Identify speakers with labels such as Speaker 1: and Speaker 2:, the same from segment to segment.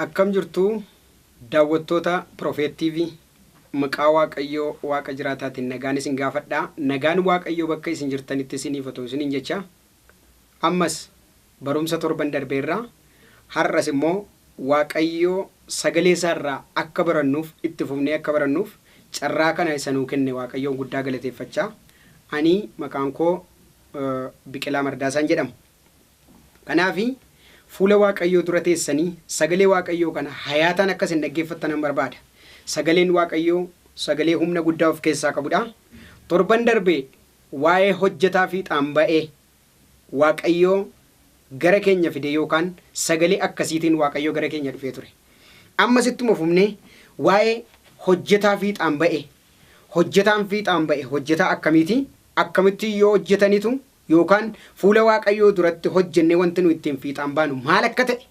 Speaker 1: Akkam jirtu daawwattoota Prophet TV? Maqaa Waaqayyoo Waaqa jiraataatiin nagaan isin gaafadha. Nagaan Waaqayyoo bakka isin jirtanitti isiniif otoo isiniin jecha, ammas barumsa torban darbeerraa har'as immoo Waaqayyoo sagalee isaarraa akka barannuuf, itti fufnee akka barannuuf carraa kana isa nuu kenne Waaqayyoon guddaa galateeffachaa, ani maqaan koo Biqilaa Mardaasaan jedhama. Kanaafi fuula Waaqayyoo dura teessanii sagalee Waaqayyoo kana hayaataan akka isin dhaggeeffattan nan barbaada. Sagaleen Waaqayyoo sagalee humna guddaa of keessaa qabudha. Torban darbe waa'ee hojjetaa fiixaan ba'ee Waaqayyoo gara keenya fide yookaan sagalee akkasiitiin Waaqayyoo gara keenya dhufee ture. Ammas ittuma fufnee waa'ee hojjetaa fiixaan ba'e. Hojjetaan fiixaan ba'e hojjetaa akkamiiti? Akkamitti yoo hojjetanitu yookaan fuula Waaqayyoo duratti hojjennee wanti nu ittiin fiixaan baanu maal akka ta'e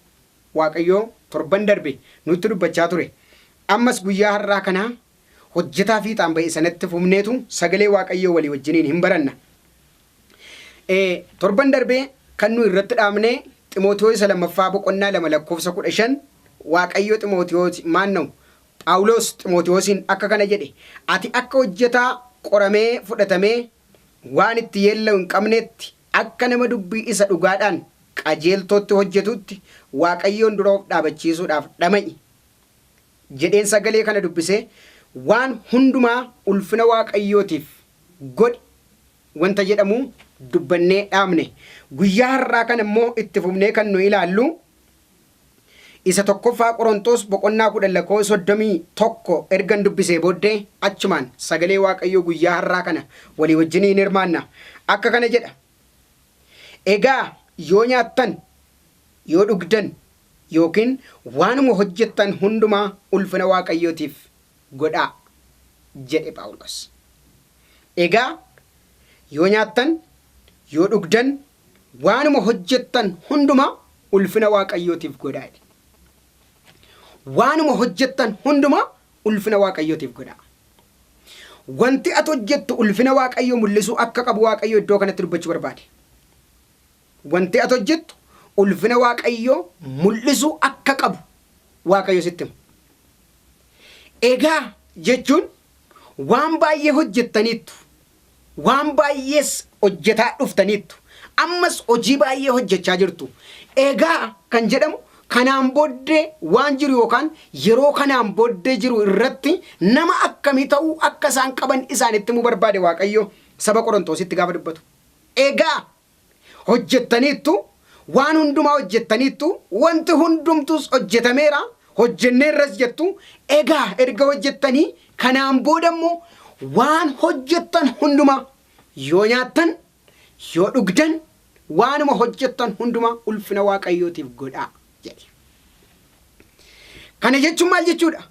Speaker 1: Waaqayyoo torban darbe nutti dubbachaa ture. Ammas guyyaa har'aa kanaa hojjetaa fiixaan ba'e sanatti fufneetu sagalee Waaqayyoo walii wajjiniin hin baranna. Torban darbee kan nu irratti dhaabne Ximootiyoos isa lammaffaa boqonnaa 2 lakkoofsa 15, Waaqayyo Ximootiyoos maanna'u Phaawulos Ximootiyoosiin akka kana jedhe: Ati akka hojjetaa qoramee fudhatamee waan itti yeella'u hin qabneetti, akka nama dubbii isa dhugaadhaan qajeeltootti hojjetuutti Waaqayyoon dura of dhaabachiisuudhaaf dhama'i jedheen sagalee kana dubbisee, waan hundumaa ulfina Waaqayyootiif godhi wanta jedhamu dubbannee dhaabne. Guyyaa har'aa kana immoo itti fufnee kan nu ilaallu isa tokkoffaa Qorontos boqonnaa 10 lakkoofsa 31 ergan dubbisee booddee achumaan sagalee Waaqayyoo guyyaa har'aa kana walii wajjiniin hirmaanna. Akka kana jedha. Egaa yoo nyaattan, yoo dhugdan yookiin waanuma hojjettan hundumaa ulfina Waaqayyootiif godhaa jedhe Phaawulos. Egaa yoo nyaattan, yoo dhugdan, waanuma hojjettan hundumaa ulfina Waaqayyootiif godhaa jedhe. Waanuma hojjettan hundumaa ulfina Waaqayyootiif godhaa. Wanti ati hojjettu ulfina Waaqayyoo mul'isuu akka qabu Waaqayyo iddoo kanatti dubbachuu barbaade. Wanti ati hojjettu ulfina Waaqayyoo mul'isuu akka qabu Waaqayyo sitti hima. Egaa jechuun waan baay'ee hojjettaniittu, waan baay'ees hojjetaa dhuftaniittu, ammas hojii baay'ee hojjechaa jirtu. Egaa kan jedhamu kanaan booddee waan jiru yookaan yeroo kanaan booddee jiru irratti nama akkamii ta'uu akka isaan qaban isaanitti himuu barbaade Waaqayyo saba Qorontositti gaafa dubbatu. Egaa hojjettaniittu, waan hundumaa hojjettaniittu, wanti hundumtuus hojjetameera, hojjenneerras jettu. Egaa erga hojjettanii kanaan booda immoo waan hojjettan hundumaa, yoo nyaattan, yoo dhugdan, waanuma hojjettan hundumaa ulfina Waaqayyootiif godhaa jedhe. Kana jechuun maal jechuudha?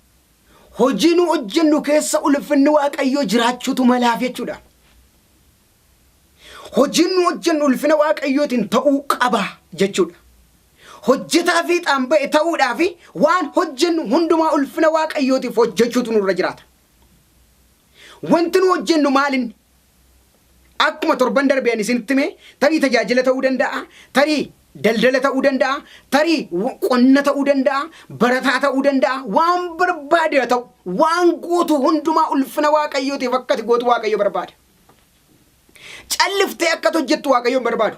Speaker 1: Hojii nu hojjennu keessa ulfinni Waaqayyoo jiraachuutu malaaf jechuudha. Hojiin nu hojjennu ulfina Waaqayyootiin ta'uu qaba jechuudha. Hojjetaa fiixaan ba'e ta'uudhaaf waan hojjennu hundumaa ulfina Waaqayyootiif hojjechuutu nurra jiraata. Wanti nu hojjennu maalinni? Akkuma torban darbe ani isinitti hime, tarii tajaajila ta'uu danda'a, tarii daldala ta'uu danda'a, tarii qonna ta'uu danda'a, barataa ta'uu danda'a, waan barbaade haa ta'u, waan gootu hundumaa ulfina Waaqayyootiif akka ati gootu Waaqayyo barbaada. Calliftee akka ati hojjettu Waaqayyo hin barbaadu.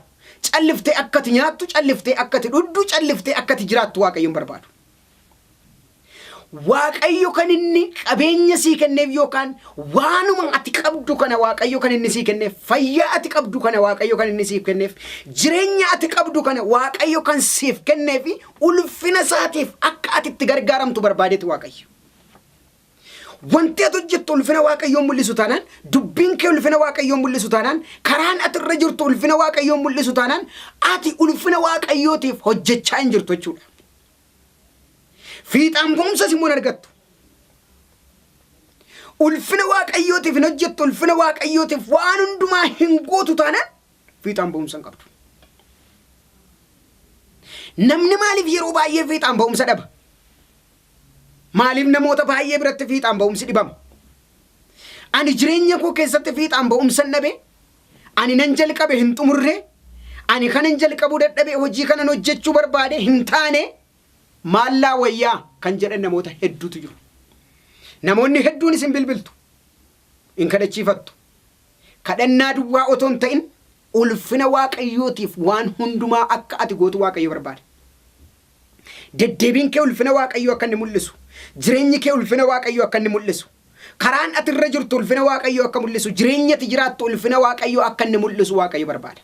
Speaker 1: Calliftee akka ati nyaattu, calliftee akka ati dhugdu, calliftee akka ati jiraattu Waaqayyo hin barbaadu. Waaqayyo kan inni qabeenya sii kenneef yookaan waanuma ati qabdu kana Waaqayyo kan inni sii kenneef, fayyaa ati qabdu kana Waaqayyo kan inni siif kenneef, jireenya ati qabdu kana Waaqayyo kan siif kenneef ulfina isaatiif akka ati itti gargaaramtu barbaadeeti Waaqayyo. Wanti ati hojjettu ulfina Waaqayyoon mul'isu taanaan, dubbiin kee ulfina Waaqayyoon mul'isu taanaan, karaan ati irra jirtu ulfina Waaqayyoon mul'isu taanaan, ati ulfina Waaqayyootiif hojjechaa hin jirtu jechuudha. Fiixaan ba'umsas immoo hin argattu. Ulfina Waaqayyootiif hin hojjettu, ulfina Waaqayyootiif waan hundumaa hin gootu taanaan fiixaan ba'umsa hin qabdu. Namni maaliif yeroo baay'ee fiixaan ba'umsa dhaba? Maaliif namoota baay'ee biratti fiixaan ba'umsi dhibama? Ani jireenya koo keessatti fiixaan ba'umsa hin dhabe, ani nan jalqabe hin xumurre, ani kanan jalqabuu dadhabe, hojii kanan hojjechuu barbaade hin taane. Maallaa wayyaa kan jedhan namoota hedduutu jiru. Namoonni hedduun isin bilbiltu. In kadhachiifattu. Kadhannaa duwwaa otoo hin ta'in ulfina Waaqayyootiif waan hundumaa akka ati gootu Waaqayyo barbaada. Deddeebiin kee ulfina Waaqayyoo akka inni mul'isu, jireenyi kee ulfina Waaqayyoo akka inni mul'isu, karaan ati irra jirtu ulfina Waaqayyoo akka mul'isu, jireenya ati jiraattu ulfina Waaqayyoo akka inni mul'isu Waaqayyo barbaada.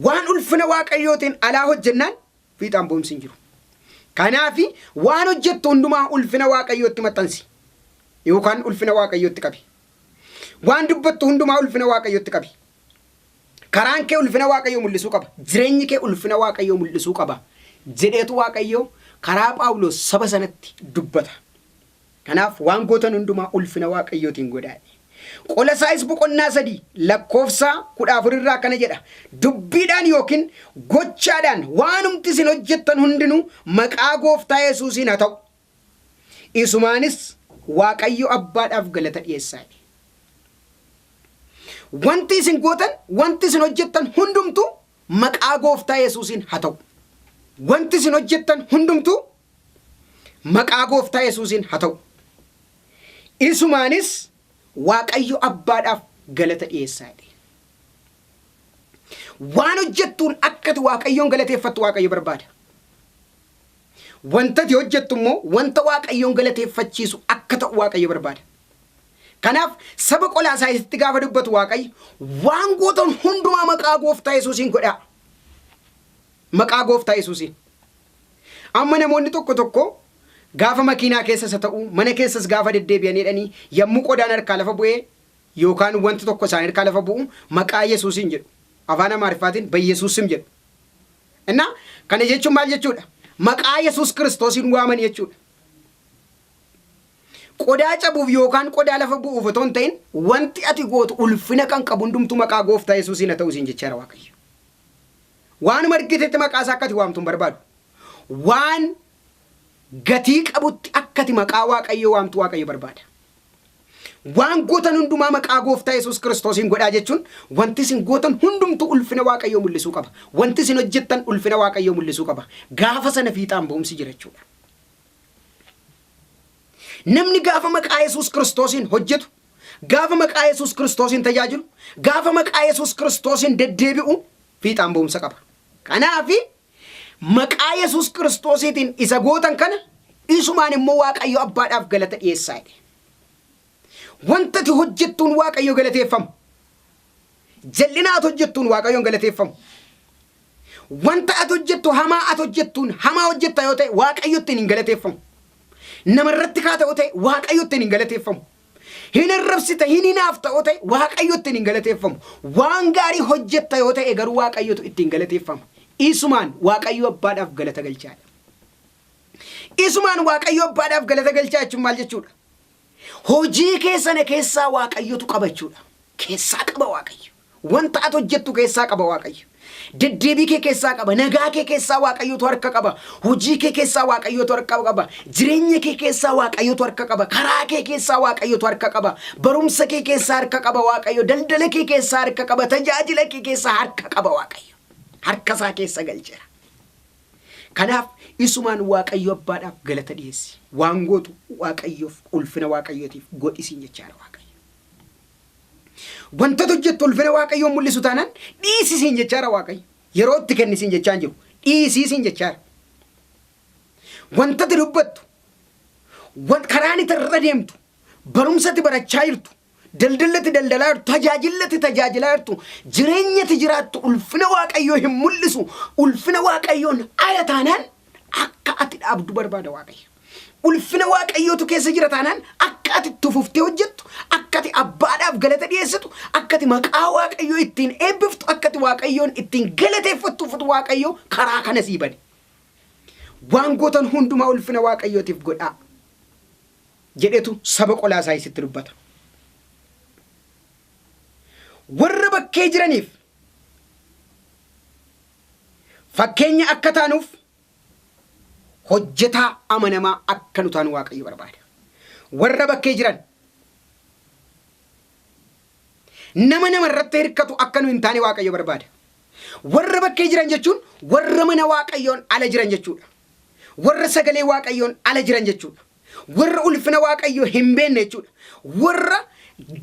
Speaker 1: Waan ulfina Waaqayyootiin alaa hojjennaan fiixaan ba'umsi hin jiru. Kanaafi waan hojjettu hundumaa ulfina Waaqayyootti maxxansi yookaan ulfina Waaqayyootti qabi. Waan dubbattu hundumaa ulfina Waaqayyootti qabi. Karaan kee ulfina Waaqayyoo mul'isuu qaba. Jireenyi kee ulfina Waaqayyoo mul'isuu qaba. Jedheetu Waaqayyoo karaa Phaawulos saba sanatti dubbata. Kanaaf waan gootan hundumaa ulfina Waaqayyootiin godhaa. Qolasaayis boqonnaa 3 lakkoofsa 14 irraa akkana jedha. Dubbiidhaan yookiin gochaadhaan waanumti isin hojjettan hundinuu maqaa Gooftaa Yesuusiin haa ta'u. Isumaanis Waaqayyo Abbaadhaaf galata dhiyeessaa. Wanti isin gootan, wanti isin hojjettan hundumtuu maqaa Gooftaa Yesuusiin haa ta'u. Wanti isin hojjettan hundumtuu maqaa Gooftaa Yesuusiin haa ta'u. Isumaanis Waaqayyo Abbaadhaaf galata dhiyeessaa jedhe. Waan hojjettuun akka ati Waaqayyoon galateeffattu Waaqayyo barbaada. Wanta ati hojjettu immoo wanta Waaqayyoon galateeffachiisu akka ta'u Waaqayyo barbaada. Kanaaf saba Qolaasaayisitti gaafa dubbatu Waaqayyo waan gootan hundumaa maqaa Gooftaa Yesuusiin godhaa. Maqaa Gooftaa Yesuusiin. Amma namoonni tokko tokko gaafa makiinaa keessas haa ta'u mana keessas gaafa deddeebi'an jedhanii yommuu qodaan harkaa lafa bu'ee yookaan wanti tokko isaan harkaa lafa bu'u maqaa Yesuusiin jedhu. Afaan Amaariffaatiin Bayyesuusim jedhu. Innaa kana jechuun maal jechuudha? Maqaa Yesuus Kiristoosiin waaman jechuudha. Qodaa cabuuf yookaan qodaa lafa bu'uuf otoo hin ta'in wanti ati gootu ulfina kan qabu hundumtuu maqaa Gooftaa Yesuusiin haa ta'u siin jechaara Waaqayyo. Waanuma argitetti maqaa isaa akka ati waamtu hin barbaadu. Waan gatii qabutti akka ati maqaa Waaqayyoo waamtu Waaqayyo barbaada. Waan gootan hundumaa maqaa Gooftaa Yesuus Kiristoosiin godhaa jechuun wanti isin gootan hundumtuu ulfina Waaqayyoo mul'isuu qaba. Wanti isin hojjettan ulfina Waaqayyoo mul'isuu qaba. Gaafa sana fiixaan ba'umsi jira jechuudha. Namni gaafa maqaa Yesuus Kiristoosiin hojjetu, gaafa maqaa Yesuus Kiristoosiin tajaajilu, gaafa maqaa Yesuus Kiristoosiin deddeebi'u fiixaan ba'umsa qaba. Kanaaf maqaa Yesuus Kiristoosiitiin isa gootan kana isumaan immoo Waaqayyo Abbaadhaaf galata dhiyeessaa jedhe. Wanta ati hojjettuun Waaqayyo galateeffamu. Jal'ina ati hojjettuun Waaqayyoon galateeffamu. Wanta ati hojjettu hamaa ati hojjettuun hamaa hojjetta yoo ta'e Waaqayyo ittiin hin galateeffamu. Namarratti kaata yoo ta'e Waaqayyo ittiin hin galateeffamu. Hin arrabsita, hin hinaafta yoo ta'e Waaqayyo ittiin hin galateeffamu. Waan gaarii hojjetta yoo ta'e garuu Waaqayyotu ittiin galateeffama. Isumaan Waaqayyo Abbaadhaaf galata galchaadha. Isumaan Waaqayyo Abbaadhaaf galata galchaa jechuun maal jechuudha? Hojii kee sana keessaa Waaqayyotu qaba jechuudha. Keessaa qaba Waaqayyo. Wanta ati hojjettu keessaa qaba Waaqayyo. Deddeebii kee keessaa qaba. Nagaa kee keessaa Waaqayyotu harka qaba. Hojii kee keessaa Waaqayyotu harka qaba. Jireenya kee keessaa Waaqayyotu harka qaba. Karaa kee keessaa Waaqayyotu harka qaba. Barumsa kee keessaa harka qaba Waaqayyo. Daldala kee keessaa harka qaba. Tajaajila kee keessaa harka qaba Waaqayyo. Harka isaa keessa galcheera. Kanaaf isumaan Waaqayyo Abbaadhaaf galata dhiyeessi. Waan gootu Waaqayyoof ulfina Waaqayyootiif godhi siin jechaara Waaqayyo. Wantota hojjettu ulfina Waaqayyoon mul'isu taanaan dhiisi siin jechaara Waaqayyo. Yeroo itti kenni siin jechaa hin jiru. Dhiisii siin jechaara. Wantati dubbattu, karaan itti irra deemtu, barumsa itti barachaa jirtu, daldalli itti daldalaa jirtu, tajaajilli itti tajaajilaa jirtu, jireenya itti jiraattu ulfina Waaqayyoo hin mul'isu, ulfina Waaqayyoon ala taanaan akka ati dhaabdu barbaada Waaqayyo. Ulfina Waaqayyootu keessa jira taanaan akka ati itti fuftee hojjettu, akka ati abbaadhaaf galata dhiyeessitu, akka ati maqaa Waaqayyoo ittiin eebbiftu, akka ati Waaqayyoon ittiin galateeffattuuf Waaqayyo karaa kana sii bane. Waan gootan hundumaa ulfina Waaqayyootiif godhaa jedhetu saba Qolaasaayisitti dubbata. Warra bakkee jiraniif fakkeenya akka taanuuf hojjetaa amanamaa akka nu taanu Waaqayyo barbaada. Warra bakkee jiran nama nama irratti hirkatu akka nu hin taane Waaqayyo barbaada. Warra bakkee jiran jechuun warra mana Waaqayyoon ala jiran jechuudha. Warra sagalee Waaqayyoon ala jiran jechuudha. Warra ulfina Waaqayyoo hin beekne jechuudha. Warra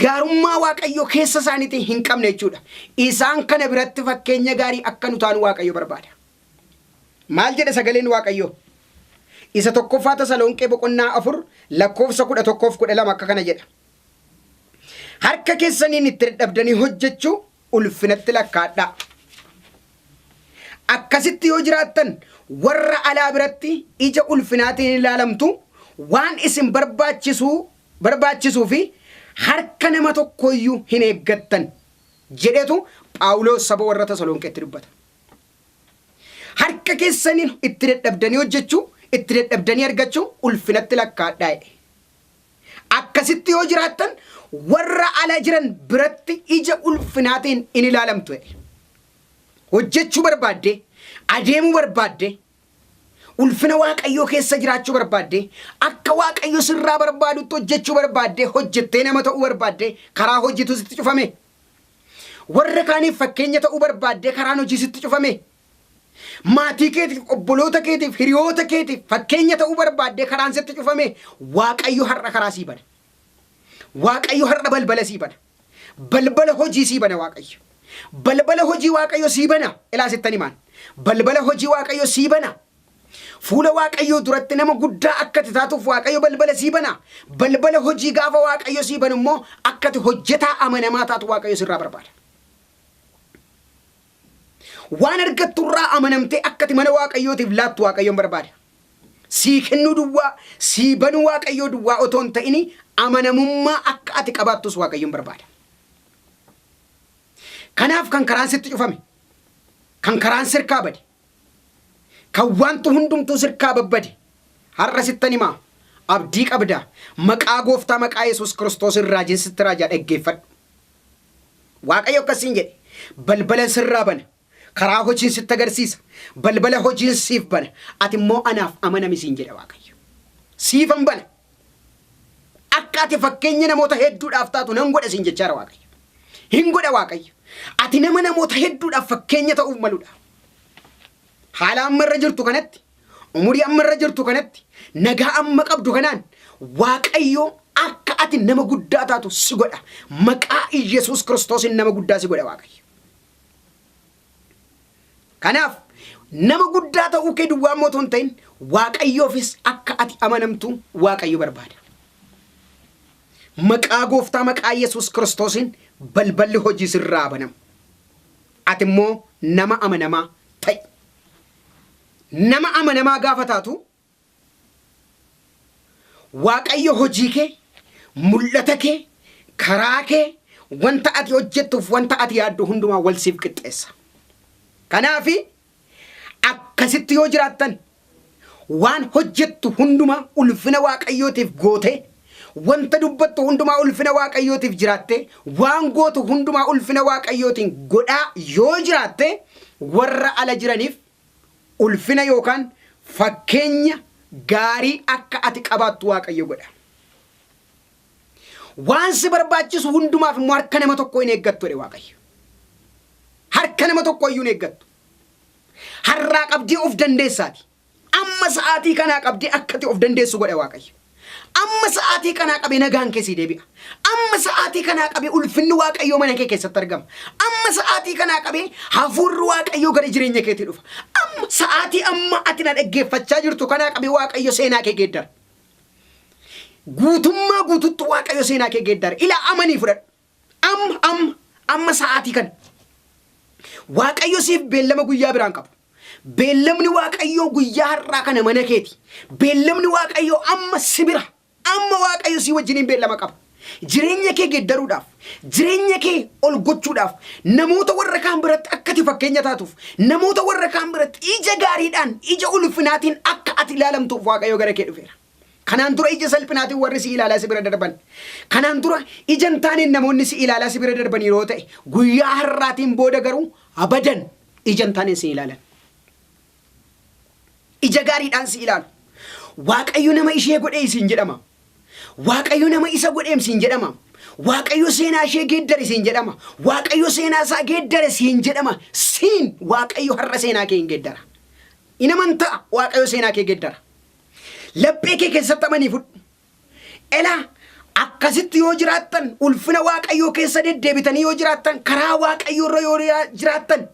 Speaker 1: gaarummaa Waaqayyoo keessa isaaniitiin hin qabne jechuudha. Isaan kana biratti fakkeenya gaarii akka nu taanu Waaqayyo barbaada. Maal jedha sagaleen Waaqayyoo? Isa tokkoffaa Tasalonqee boqonnaa 4 lakkoofsa 11 fi 12 akka kana jedha. Harka keessaniin itti dadhabdanii hojjechuu ulfinatti lakkaa'adhaa. Akkasitti yoo jiraattan warra alaa biratti ija ulfinaatiin ilaalamtu, waan isin barbaachisuu fi harka nama tokkoyyuu hin eeggattan jedhetu Phaawulos saba warra Tasalonqeetti dubbata. Harka keessaniin itti dadhabdanii hojjechuu, itti dadhabdanii argachuu ulfinatti lakkaa'adhaa jedhe. Akkasitti yoo jiraattan warra ala jiran biratti ija ulfinaatiin in ilaalamtu jedhe. Hojjechuu barbaaddee, adeemuu barbaaddee, ulfina Waaqayyoo keessa jiraachuu barbaaddee, akka Waaqayyo sirraa barbaadutti hojjechuu barbaaddee, hojjettee nama ta'uu barbaaddee, karaa hojiitu sitti cufame. Warra kaaniif fakkeenya ta'uu barbaaddee karaan hojii sitti cufame. Maatii keetiif, obboloota keetiif, hiriyoota keetiif fakkeenya ta'uu barbaaddee karaan sitti cufame, Waaqayyo har'a karaa sii bana. Waaqayyo har'a balbala sii bana. Balbala hojii sii bana Waaqayyo. Balbala hojii Waaqayyo sii bana. Ilaa sittan himaan. Balbala hojii Waaqayyo sii bana. Fuula Waaqayyoo duratti nama guddaa akka ati taatuuf Waaqayyo balbala sii bana. Balbala hojii gaafa Waaqayyo sii banu immoo akka ati hojjetaa amanamaa taatu Waaqayyo sirraa barbaada. Waan argattu irraa amanamtee akka ati mana Waaqayyootiif laattu Waaqayyoon barbaada. Sii kennuu duwwaa, sii banuu Waaqayyoo duwwaa otoo hin ta'ini amanamummaa akka ati qabaattus Waaqayyoon barbaada. Kanaaf kan karaan sitti cufame, kan karaan sirkaa bade, kan wanti hundumtuu sirkaa babbade, har'a sittan himaa, abdii qabda, maqaa gooftaa maqaa Yesuus Kiristoos irraa sitti raajaa dhaggeeffadhu. Waaqayyo akkas siin jedhe, balbala sirraa bana, karaa hojiin sitti agarsiisa, balbala hojiin siif bana, ati immoo anaaf amanami siin jedha Waaqayyo. Siifan bana. Akka ati fakkeenya namoota hedduudhaaf taatu nan godha siin jechaara Waaqayyo. Hin godha Waaqayyo. Ati nama namoota hedduudhaaf fakkeenya ta'uuf maludha. Haala amma irra jirtu kanatti, umurii amma irra jirtu kanatti, nagaa amma qabdu kanaan Waaqayyo akka ati nama guddaa taatu si godha. Maqaa Iyyasuus Kiristoosiin nama guddaa si godha Waaqayyo. Kanaaf nama guddaa ta'uu kee duwwaa immoo otoo hin ta'in Waaqayyoofis akka ati amanamtu Waaqayyo barbaada. Maqaa gooftaa maqaa Yesuus Kiristoosiin balballi hojii sirraa banamu. Ati immoo nama amanamaa ta'i. Nama amanamaa gaafa taatu Waaqayyo hojii kee, mul'ata kee, karaa kee, wanta ati hojjettuuf wanta ati yaaddu hundumaa wal siif qixxeessa. Kanaaf akkasitti yoo jiraattan waan hojjettu hundumaa ulfina Waaqayyootiif gootee, wanta dubbattu hundumaa ulfina Waaqayyootiif jiraattee, waan gootu hundumaa ulfina Waaqayyootiin godhaa yoo jiraatte warra ala jiraniif ulfina yookaan fakkeenya gaarii akka ati qabaattu Waaqayyo godha. Waan si barbaachisu hundumaaf immoo harka nama tokko hin eeggattu jedhe Waaqayyo. Harka nama tokko iyyuu hin eeggattu. Har'aa qabdee of dandeessaati. Amma sa'aatii kanaa qabdee akka ati of dandeessu godha Waaqayyo. Amma sa'aatii kanaa qabee nagaan kee sii deebi'a. Amma sa'aatii kanaa qabee ulfinni Waaqayyoo mana kee keessatti argama. Amma sa'aatii kanaa qabee hafuurri Waaqayyoo gara jireenya keetii dhufa. Amma sa'aatii amma ati na dhaggeeffachaa jirtu kanaa qabee Waaqayyo seenaa kee geeddara. Guutummaa guututti Waaqayyo seenaa kee geeddara. Ilaa amanii fudhadhu. Amma amma amma sa'aatii kana. Waaqayyo siif beellama guyyaa biraan qabu. Beellamni Waaqayyoo guyyaa har'aa kana mana keeti. Beellamni Waaqayyoo amma si bira. Amma Waaqayyo si wajjiniin beellama qaba. Jireenya kee geeddaruudhaaf, jireenya kee ol gochuudhaaf, namoota warra kaan biratti akka ati fakkeenya taatuuf, namoota warra kaan biratti ija gaariidhaan, ija ulfinaatiin akka ati ilaalamtuuf Waaqayyo gara kee dhufeera. Kanaan dura ija salphinaatiin warri si ilaalaa si bira darban. Kanaan dura ija hin taaneen namoonni si ilaalaa si bira darban yeroo ta'e, guyyaa har'aatiin booda garuu abadan ija hin taaneen si ilaalan. Ija gaariidhaan si ilaalu. Waaqayyo nama ishee godhee siin jedhama. Waaqayyo nama isa godheem siin jedhama. Waaqayyo seenaa ishee geeddare siin jedhama. Waaqayyo seenaa isaa geeddare siin jedhama. Siin Waaqayyo har'a seenaa kee hin geeddara. In amantaa Waaqayyo seenaa kee geeddara. Laphee kee keessatti amanii fudhu. Elaa akkasitti yoo jiraattan, ulfina Waaqayyoo keessa deddeebitanii yoo jiraattan, karaa Waaqayyoo irra yoo jiraattan,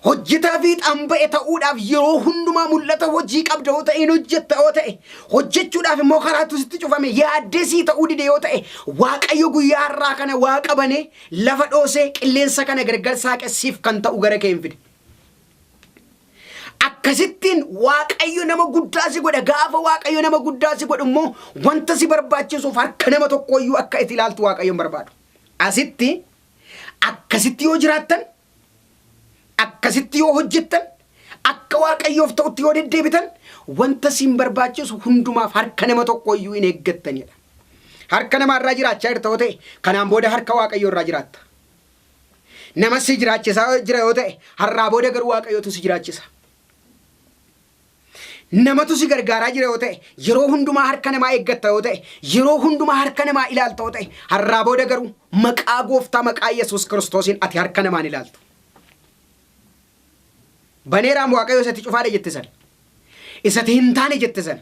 Speaker 1: hojjetaa fiixaan ba'e ta'uudhaaf yeroo hundumaa mul'ata hojii qabda yoo ta'e, hin hojjetta yoo ta'e, hojjechuudhaaf immoo karaatu sitti cufame yaaddee sii ta'uu dide yoo ta'e, Waaqayyo guyyaa har'aa kana Waaqa banee lafa dhoosee qilleensa kana gargar saaqe siif kan ta'u gara kee hin fide. Akkasittiin Waaqayyo nama guddaa si godha. Gaafa Waaqayyo nama guddaa si godhu immoo wanta si barbaachisuuf harka nama tokkooyyuu akka itti ilaaltu Waaqayyo hin barbaadu. Asitti akkasitti yoo jiraattan, akkasitti yoo hojjettan, akka Waaqayyoof ta'utti yoo deddeebitan, wanta siin barbaachisu hundumaaf harka nama tokkooyyuu hin eeggattanidha. Harka namaa irraa jiraachaa jirta yoo ta'e, kanaan booda harka Waaqayyoo irraa jiraatta. Nama si jiraachisaa jira yoo ta'e, har'aa booda garuu Waaqayyootu si jiraachisa. Namatu si gargaaraa jira yoo ta'e, yeroo hundumaa harka namaa eeggatta yoo ta'e, yeroo hundumaa harka namaa ilaalta yoo ta'e, har'aa booda garuu maqaa Gooftaa, maqaa Yesuus Kiristoosiin ati harka namaan ilaaltu. Baneeraam Waaqayyo isatti cufaadha jette sana. Isatti hin taane jette sana.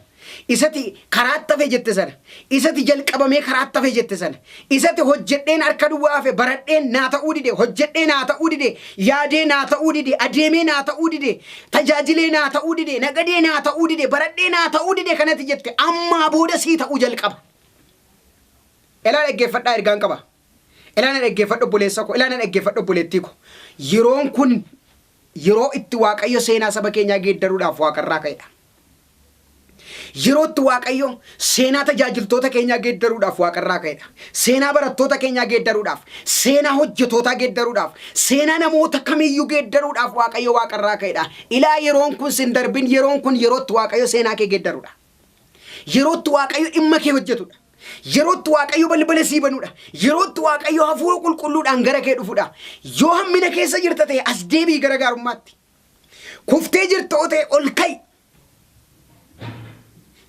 Speaker 1: Isatti karaatti hafe jette sana. Isatti jalqabamee karaatti hafe jette sana. Isatti hojjedheen harka duwwaa hafe, baradheen naa ta'uu dide, hojjedhee naa ta'uu dide, yaadee naa ta'uu dide, adeemee naa ta'uu dide, tajaajilee naa ta'uu dide, nagadee naa ta'uu dide, baradhee naa ta'uu dide kanatti jette ammaa booda sii ta'uu jalqaba. Elaa dhaggeeffadhaa, ergaan qaba. Elaa na dhaggeeffadhu obboleessa koo, elaa na dhaggeeffadhu obboleettii koo. Yeroon kun yeroo itti Waaqayyo seenaa saba keenyaa geeddaruudhaaf waaqarraa ka'edha. Yeroo itti Waaqayyo seenaa tajaajiltoota keenyaa geeddaruudhaaf waaqarraa ka'edha. Seenaa barattoota keenyaa geeddaruudhaaf, seenaa hojjetootaa geeddaruudhaaf, seenaa namoota kamiyyuu geeddaruudhaaf Waaqayyo waaqarraa ka'edha. Ilaa, yeroon kun sin darbin, yeroon kun yeroo itti Waaqayyo seenaa kee geeddarudha. Yeroo itti Waaqayyo dhimma kee hojjetudha. Yeroo itti Waaqayyo balbala sii banudha. Yeroo itti Waaqayyo hafuura qulqulluudhaan gara kee dhufudha. Yoo hammina keessa jirta ta'e, as deebi'i gara gaarummaatti. Kuftee jirta yoo ta'e, ol ka'i.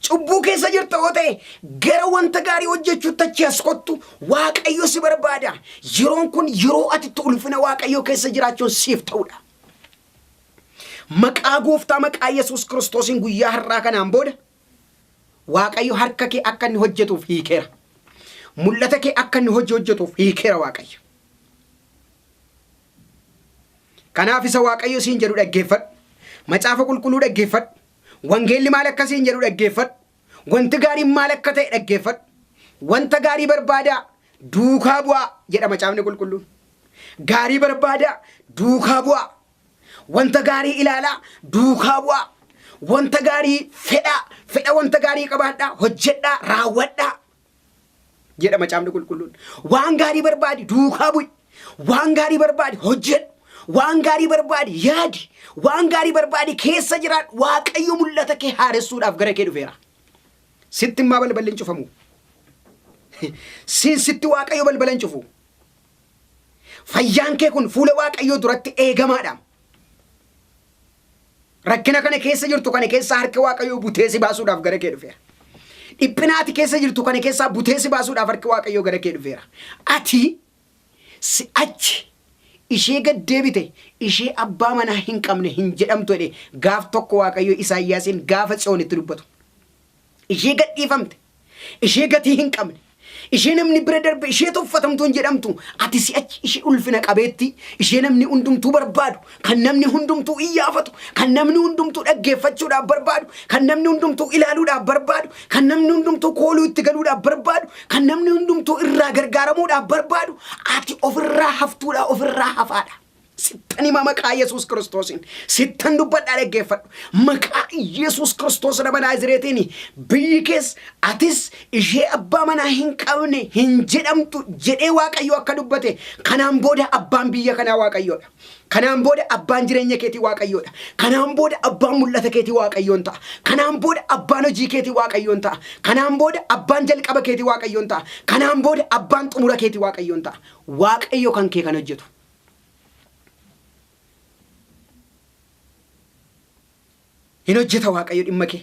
Speaker 1: Cubbuu keessa jirta yoo ta'e, gara wanta gaarii hojjechuutti achi as kottu. Waaqayyo si barbaada. Yeroon kun yeroo ati itti ulfina Waaqayyoo keessa jiraachuun siif ta'udha. Maqaa Gooftaa, maqaa Yesuus Kiristoosiin guyyaa har'aa kanaan booda Waaqayyo harka kee akka inni hojjetuuf hiikeera. Mul'ata kee akka inni hojii hojjetuuf hiikeera Waaqayyo. Kanaaf isa Waaqayyo siin jedhu dhaggeeffadhu. Macaafa qulqulluu dhaggeeffadhu. Wangeelli maal akka siin jedhu dhaggeeffadhu. Wanti gaariin maal akka ta'e dhaggeeffadhu. Wanta gaarii barbaadaa, duukaa bu'aa jedha macaafni qulqulluun. Gaarii barbaadaa, duukaa bu'aa. Wanta gaarii ilaalaa, duukaa bu'aa. Wanta gaarii fedhaa, fedha wanta gaarii qabaadhaa, hojjedhaa, raawwadhaa jedha macaafni qulqulluun. Waan gaarii barbaadi, duukaa bu'i. Waan gaarii barbaadi, hojjedhu. Waan gaarii barbaadi, yaadi. Waan gaarii barbaadi, keessa jiraadhu. Waaqayyo mul'ata kee haaressuudhaaf gara kee dhufeera. Sitti immaa balballi hin cufamu. Siin sitti Waaqayyo balbala hin cufu. Fayyaan kee kun fuula Waaqayyoo duratti eegamaadha. Rakkina kana keessa jirtu kana keessaa harki Waaqayyoo butee si baasuudhaaf gara kee dhufeera. Dhiphina ati keessa jirtu kana keessaa butee si baasuudhaaf harki Waaqayyoo gara kee dhufeera. Ati si achi ishee gad deebite, ishee abbaa manaa hin qabne hin jedhamtu jedhe gaaf tokko Waaqayyo Isaayyaasiin gaafa Tsiyoonitti dubbatu. Ishee gad dhiifamte, ishee gatii hin qabne, ishee namni bira darbe, ishee tuffatamtuu hin jedhamtu. Ati si'achi ishee ulfina qabeettii, ishee namni hundumtuu barbaadu, kan namni hundumtuu iyyaafatu, kan namni hundumtuu dhaggeeffachuudhaaf barbaadu, kan namni hundumtuu ilaaluudhaaf barbaadu, kan namni hundumtuu kooluu itti galuudhaaf barbaadu, kan namni hundumtuu irraa gargaaramuudhaaf barbaadu, ati ofirraa haftuudha, ofirraa hafaadha. Sittan hima maqaa Yesuus Kiristoosiin. Sittan dubbadhaa, dhaggeeffadhu. Maqaa Yesuus Kiristoos nama Naazireetiin biyyi kees atis ishee abbaa manaa hin qabne hin jedhamtu jedhee Waaqayyo akka dubbate, kanaan booda abbaan biyya kanaa Waaqayyoodha. Kanaan booda abbaan jireenya keetii Waaqayyoodha. Kanaan booda abbaan mul'ata keetii Waaqayyoon ta'a. Kanaan booda abbaan hojii keetii Waaqayyoon ta'a. Kanaan booda abbaan jalqaba keetii Waaqayyoon ta'a. Kanaan booda abbaan xumura keetii Waaqayyoon ta'a. Waaqayyo kan kee kan hojjetu. Hin hojjeta Waaqayyo dhimma kee.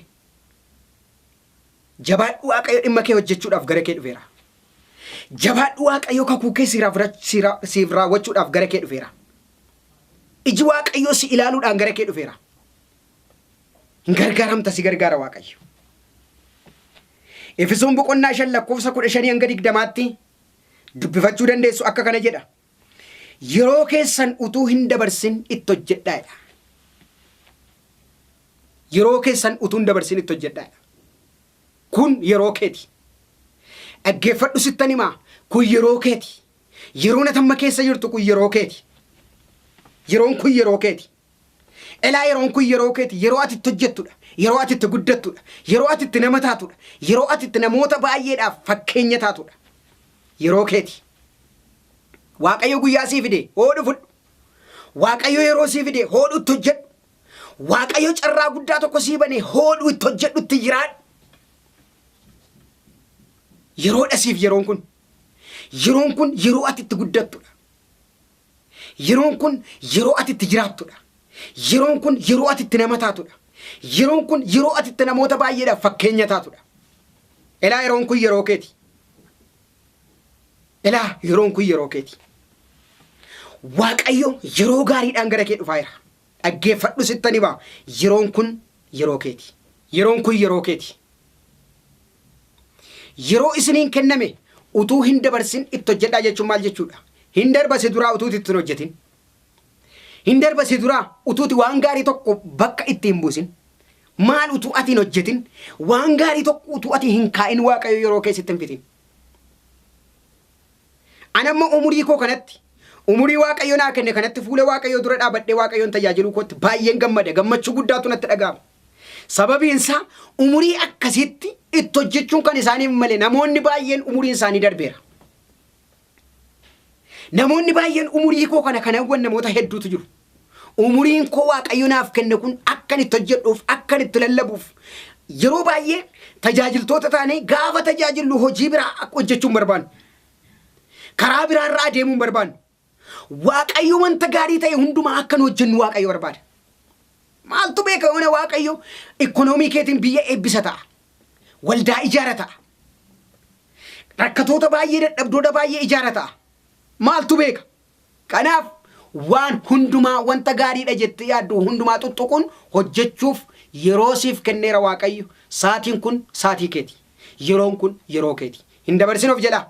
Speaker 1: Jabaadhu, Waaqayyo dhimma kee hojjechuudhaaf gara kee dhufeera. Jabaadhu Waaqayyo kakuu kee siif raawwachuudhaaf gara kee dhufeera. Iji Waaqayyoo si ilaaluudhaan gara kee dhufeera. Hin gargaaramta si gargaara Waaqayyo. Efesoon boqonnaa 5 lakkoofsa 15 hanga 20tti dubbifachuu dandeessu akka kana jedha. Yeroo keessan utuu hin dabarsin itti hojjedhaa jedha. Yeroo keessan utuu hin dabarsin itti hojjedhaa jedha. Kun yeroo keeti. Dhaggeeffadhu sittan himaa. Kun yeroo keeti. Yeroon ati amma keessa jirtu kun yeroo keeti. Yeroon kun yeroo keeti. Elaa yeroon kun yeroo keeti. Yeroo ati itti hojjettudha. Yeroo ati itti guddattudha. Yeroo ati itti nama taatudha. Yeroo ati itti namoota baay'eedhaaf fakkeenya taatudha. Yeroo keeti. Waaqayyo guyyaa sii fide hoodhu fudhu. Waaqayyo yeroo sii fide hoodhu itti hojjedhu. Waaqayyo carraa guddaa tokko sii bane hoodhu itti hojjedhu itti jiraadhu. Yeroodha siif yeroon kun. Yeroon kun yeroo ati itti guddattudha. Yeroon kun yeroo ati itti jiraattudha. Yeroon kun yeroo ati itti nama taatudha. Yeroon kun yeroo ati itti namoota baay'eedhaaf fakkeenya taatudha. Elaa yeroon kun yeroo keeti. Elaa yeroon kun yeroo keeti. Waaqayyo yeroo gaariidhaan gara kee dhufaa jira. Dhaggeeffadhu sittan hima. Yeroon kun yeroo keeti. Yeroon kun yeroo keeti. Yeroo isiniin kenname utuu hin dabarsin itti hojjedhaa jechuun maal jechuudha? Hin darbasi duraa utuu itti hin hojjetin. Hin darbasi duraa utuuti waan gaarii tokko bakka itti hin buusin. Maal utuu ati hin hojjetin waan gaarii tokko utuu ati hin kaa'in Waaqayyo yeroo kee sitti hin fixin. Ani amma umurii koo kanatti umurii Waaqayyo naa kenne kanatti fuula Waaqayyoo dura dhaabadhee Waaqayyoon tajaajiluu kootti baay'een gammada. Gammachuu guddaatu natti dhaga'ama. Sababiin isaa umurii akkasiitti itti hojjechuun kan isaaniif male namoonni baay'een umuriin isaanii darbeera. Namoonni baay'een umurii koo kana kan hawwan namoota hedduutu jiru. Umuriin koo Waaqayyo naaf kenne kun akkan itti hojjedhuuf, akkan itti lallabuuf yeroo baay'ee tajaajiltoota taanee gaafa tajaajillu hojii biraa akka hojjechuu hin barbaannu. Karaa biraa irra adeemuu hin barbaannu. Waaqayyo wanta gaarii ta'e hundumaa akka nu hojjennu Waaqayyo barbaada. Maaltu beeka yoona Waaqayyo ikkonoomii keetiin biyya eebbisa ta'a. Waldaa ijaara ta'a. Rakkatoota baay'ee dadhabdoota baay'ee ijaara ta'a. Maaltu beeka? Kanaaf waan hundumaa wanta gaariidha jettee yaaddu hundumaa xuxxuquun hojjechuuf yeroo siif kenneera Waaqayyo. Saatiin kun saatii keeti. Yeroon kun yeroo keeti. Hin dabarsin of jalaa.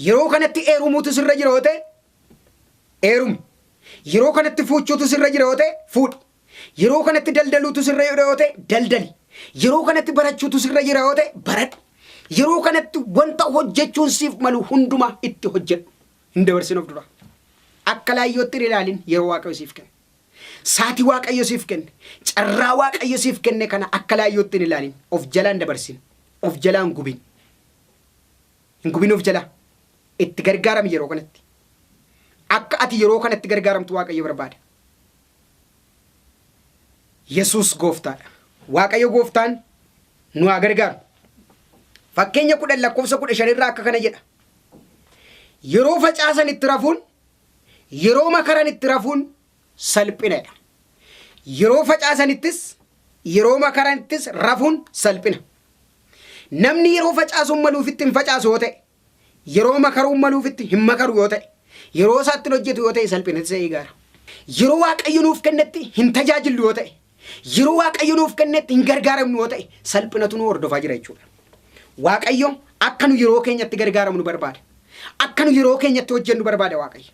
Speaker 1: Yeroo kanatti eerumuutu sirra jira yoo ta'e eerumi. Yeroo kanatti fuuchuutu sirra jira yoo ta'e fuudhi. Yeroo kanatti daldaluutu sirra jira yoo ta'e daldali. Yeroo kanatti barachuutu sirra jira yoo ta'e baradhu. Yeroo kanatti wanta hojjechuun siif malu hundumaa itti hojjedhu. Hin dabarsin of dura. Akka laayyootti hin ilaalin yeroo Waaqayyo siif kenne. Saatii Waaqayyo siif kenne, carraa Waaqayyo siif kenne kana akka laayyootti hin ilaalin. Of jalaan dabarsin. Of jalaan gubin. Hin gubin of jalaa. Itti gargaarami yeroo kanatti. Akka ati yeroo kanatti gargaaramtu Waaqayyo barbaada. Yesuus gooftaadha. Waaqayyo gooftaan nu haa gargaaru. Fakkeenya 10 lakkoofsa 15 irraa akka kana jedha. Yeroo facaasan itti rafuun, yeroo makaran itti rafuun salphinadha. Yeroo facaasanittis, yeroo makaranittis rafuun salphina. Namni yeroo facaasuun maluufitti hin facaasu yoo ta'e, Yeroo makaruun maluufitti hin makaru yoo ta'e, yeroo isaatti hin hojjetu yoo ta'e salphinatti isa eegaara. Yeroo Waaqayyo nuuf kennetti hin tajaajillu yoo ta'e, yeroo Waaqayyo nuuf kennetti hin gargaaramnu yoo ta'e, salphinatu nu hordofaa jira jechuudha. Waaqayyo akka nu yeroo keenyatti gargaaramnu barbaada. Akka nu yeroo keenyatti hojjennu barbaada Waaqayyo.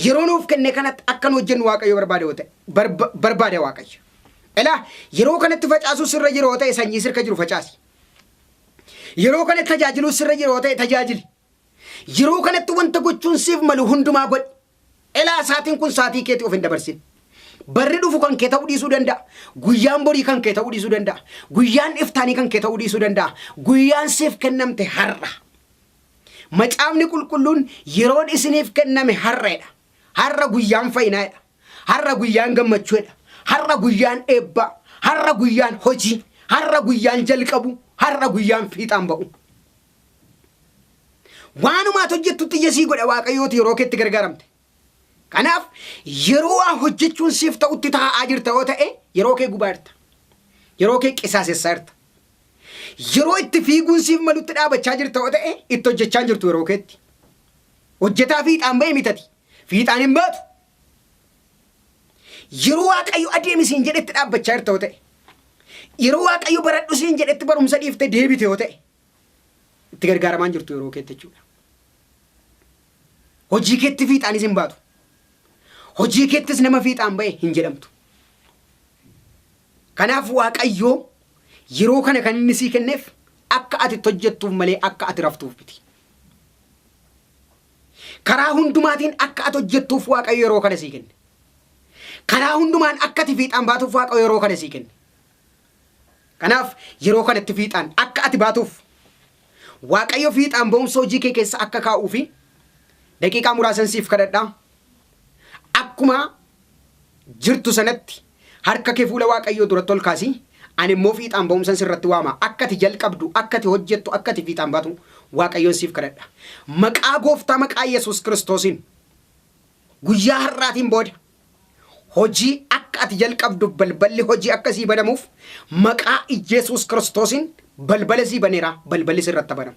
Speaker 1: Yeroo nuuf kenne kanatti akka nu hojjennu Waaqayyo barbaada yoo ta'e, barbaada Waaqayyo. Elaa yeroo kanatti facaasuu sirra jiru yoo ta'e sanyii sirka jiru facaasi. Yeroo kanatti tajaajiluu sirra jira yoo ta'e tajaajili. Yeroo kanatti wanta gochuun siif malu hundumaa godhi. Elaa saatiin kun saatii keetii of hin dabarsin. Barri dhufu kan kee ta'uu dhiisuu danda'a. Guyyaan borii kan kee ta'uu dhiisuu danda'a. Guyyaan iftaanii kan kee ta'uu dhiisuu danda'a. Guyyaan siif kennamte har'a. Macaafni qulqulluun yeroon isiniif kenname har'aedha. Har'a guyyaan fayyinaadha. Har'a guyyaan gammachuudha. Har'a guyyaan eebbaa. Har'a guyyaan hojii. Har'a guyyaan jalqabu. Har'a guyyaan fiixaan ba'u. Waanuma ati hojjettutti ija sii godha Waaqayyooti yeroo keetti gargaaramte. Kanaaf yeroo waa hojjechuun siif ta'utti taa'aa jirta yoo ta'e yeroo kee gubaa jirta. Yeroo kee qisaasessaa jirta. Yeroo itti fiiguun siif malutti dhaabachaa jirta yoo ta'e itti hojjechaa hin jirtu yeroo keetti. Hojjetaa fiixaan ba'e mitati. Fiixaan hin baatu. Yeroo Waaqayyo adeemi siin jedhetti dhaabbachaa jirta yoo ta'e, yeroo Waaqayyo baradhu siin jedhetti barumsa dhiiftee deebite yoo ta'e, itti gargaaramaa hin jirtu yeroo keetti jechuudha. Hojii keetti fiixaanis hin baatu. Hojii keettis nama fiixaan ba'e hin jedhamtu. Kanaaf Waaqayyo yeroo kana kan inni sii kenneef akka ati itti hojjettuuf malee akka ati raftuuf miti. Karaa hundumaatiin akka ati hojjettuuf Waaqayyo yeroo kana sii kenne. Karaa hundumaan akka ati fiixaan baatuuf Waaqayyo yeroo kana sii kenne. Kanaaf yeroo kanatti fiixaan akka ati baatuuf Waaqayyo fiixaan ba'umsa hojii kee keessa akka kaa'uu fi daqiiqaa muraasan siif kadhadha. Akkuma jirtu sanatti harka kee fuula Waaqayyoo duratti ol kaasi. Ani immoo fiixaan ba'umsan sirratti waama. Akka ati jalqabdu, akka ati hojjettu, akka ati fiixaan baatu Waaqayyoon siif kadhadha. Maqaa gooftaa maqaa Yesuus Kiristoosiin guyyaa har'aatiin booda hojii akka ati jalqabdu balballi hojii akka sii banamuuf maqaa Yesuus Kiristoosiin balbala sii baneera, balballi sirratti banamu.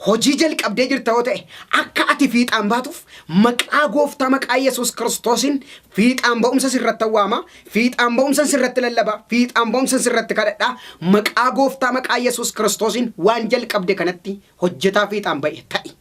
Speaker 1: Hojii jalqabdee jirta yoo ta'e akka ati fiixaan baatuuf maqaa gooftaa maqaa Yesuus Kiristoosiin fiixaan ba'umsa sirratti waama, fiixaan ba'umsa sirratti lallaba, fiixaan ba'umsa sirratti kadhadha. Maqaa gooftaa maqaa Yesuus Kiristoosiin waan jalqabde kanatti hojjetaa fiixaan ba'e ta'i.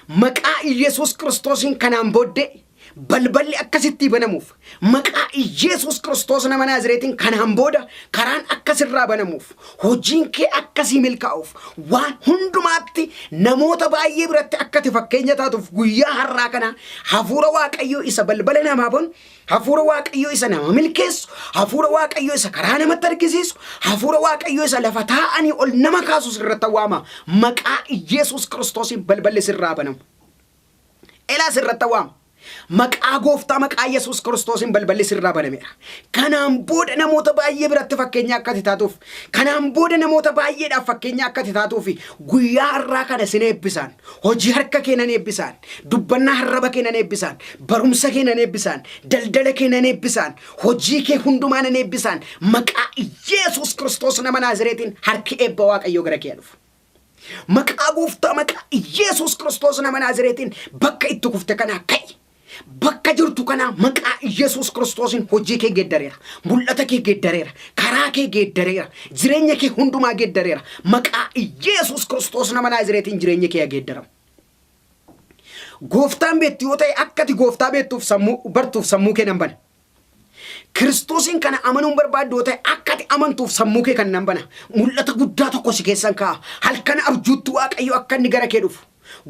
Speaker 1: Maqaa Iyesuus Kiristoosiin kanaan booddee balballi akkasitti banamuuf maqaa Iyesuus Kiristoos nama Naazireetiin kanaan booda karaan akkasirraa banamuuf hojiin kee akkasii milkaa'uuf waan hundumaatti namoota baay'ee biratti akka ati fakkeenya taatuuf guyyaa har'aa kana hafuura Waaqayyoo isa balbala namaa banu, Hafuura Waaqayyoo isa nama milkeessu, Hafuura Waaqayyoo isa karaa namatti argisiisu, Hafuura Waaqayyoo isa lafa taa'anii ol nama kaasu sirratti waama. Maqaa Iyesuus Kiristoosiin balballi sirraa banamu. Elaa sirratti waama. Maqaa gooftaa maqaa Yesuus Kiristoosiin balballi sirraa banameera. Kanaan booda namoota baay'ee biratti fakkeenya akka ati taatuuf, kanaan booda namoota baay'eedhaaf fakkeenya akka ati taatuuf guyyaa har'aa kana sin eebbisaan. Hojii harka kee nan eebbisaan, dubbannaa harraba kee nan eebbisaan, barumsa kee nan eebbisaan, daldala kee nan eebbisaan, hojii kee hundumaa nan eebbisaan, maqaa Iyeesuus Kiristoos nama Naazireetiin harki eebba Waaqayyoo gara kee haa dhufu. Maqaa gooftaa maqaa Iyeesuus Kiristoos nama Naazireetiin bakka itti kufte kanaa ka'i. Bakka jirtu kanaa maqaa Iyesuus Kiristoosiin hojii kee geeddareera. Mul'ata kee geeddareera. Karaa kee geeddareera. Jireenya kee hundumaa geeddareera. Maqaa Iyesuus Kiristoos nama Naazireetiin jireenyi kee haa geeddaramu. Gooftaan beektu yoo ta'e akka ati gooftaa beektuuf sammuu bartuuf sammuu kee nan bana. Kiristoosiin kana amanuun barbaaddu yoo ta'e akka ati amantuuf sammuu kee kan nan bana. Mul'ata guddaa tokko si keessan kaa'a. Halkan abjuutti Waaqayyo akka inni gara kee dhufu.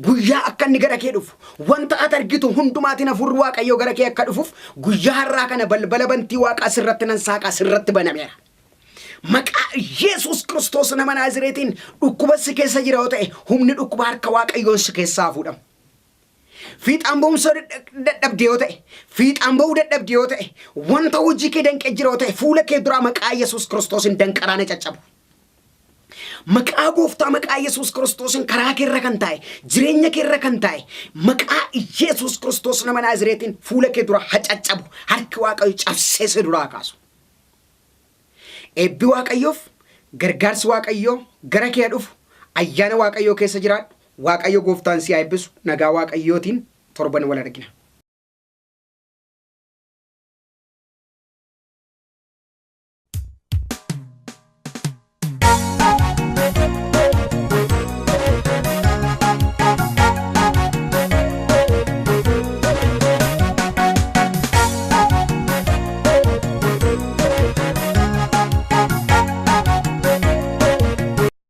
Speaker 1: Guyyaa akka inni gara kee dhufu. Wanta ati argitu hundumaatiin hafuurri Waaqayyoo gara kee akka dhufuuf guyyaa har'aa kana balbala bantii Waaqaa sirratti nan saaqaa sirratti banameera. Maqaa Yesuus Kiristoos nama Naazireetiin dhukkuba si keessa jira yoo ta'e humni dhukkuba harka Waaqayyoon si keessaa fuudhamu. Fiixaan ba'umsa dadhabde yoo ta'e, fiixaan ba'uu dadhabde yoo ta'e, wanta hojii kee danqee jira yoo ta'e, fuula kee duraa maqaa Yesuus Kiristoosiin danqaraana caccabu. Maqaa gooftaa maqaa Yesuus Kiristoosiin karaa kee irra kan taa'e, jireenya kee irra kan taa'e, maqaa Yesuus Kiristoos nama Naazireetiin fuula kee dura haa caccabu. Harki Waaqayyo cabsee si duraa kaasu. Eebbi Waaqayyoof gargaarsi Waaqayyoo gara kee haa dhufu. Ayyaana Waaqayyoo keessa jiraadhu. Waaqayyo gooftaan si haa eebbisu. Nagaa Waaqayyootiin torban wal argina.